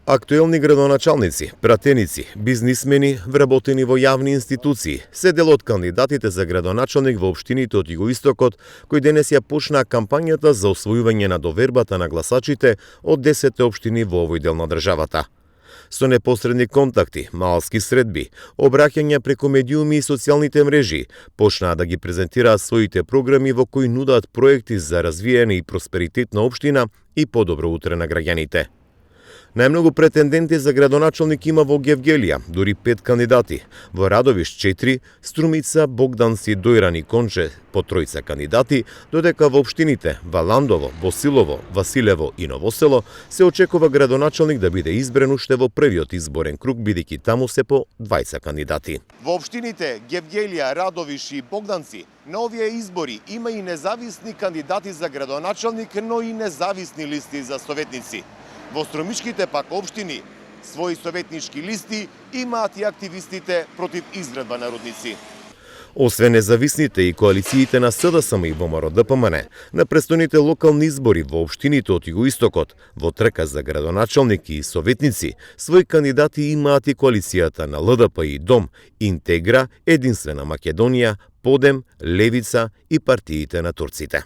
Актуелни градоначалници, пратеници, бизнисмени, вработени во јавни институции, се дел од кандидатите за градоначалник во општините од Југоистокот, кои денес ја почнаа кампањата за освојување на довербата на гласачите од 10 општини во овој дел на државата. Со непосредни контакти, малски средби, обраќања преку медиуми и социјалните мрежи, почнаа да ги презентираат своите програми во кои нудат проекти за развиење и просперитет на општина и подобро утре на граѓаните. Најмногу претенденти за градоначалник има во Гевгелија, дури 5 кандидати. Во Радовиш 4, Струмица, Богданци, Дојран и Конче по тројца кандидати, додека во општините Валандово, Босилово, Василево и Новосело се очекува градоначалник да биде избран уште во првиот изборен круг, бидејќи таму се по 20 кандидати. Во општините Гевгелија, Радовиш и Богданци на овие избори има и независни кандидати за градоначалник, но и независни листи за советници. Во Струмичките пак општини своји советнички листи имаат и активистите против изградба на рудници. Освен независните и коалициите на СДСМ и ВМРО ДПМН, на престојните локални избори во општините од Југоистокот, во трка за градоначалник и советници, своји кандидати имаат и коалицијата на ЛДП и ДОМ, Интегра, Единствена Македонија, Подем, Левица и партиите на турците.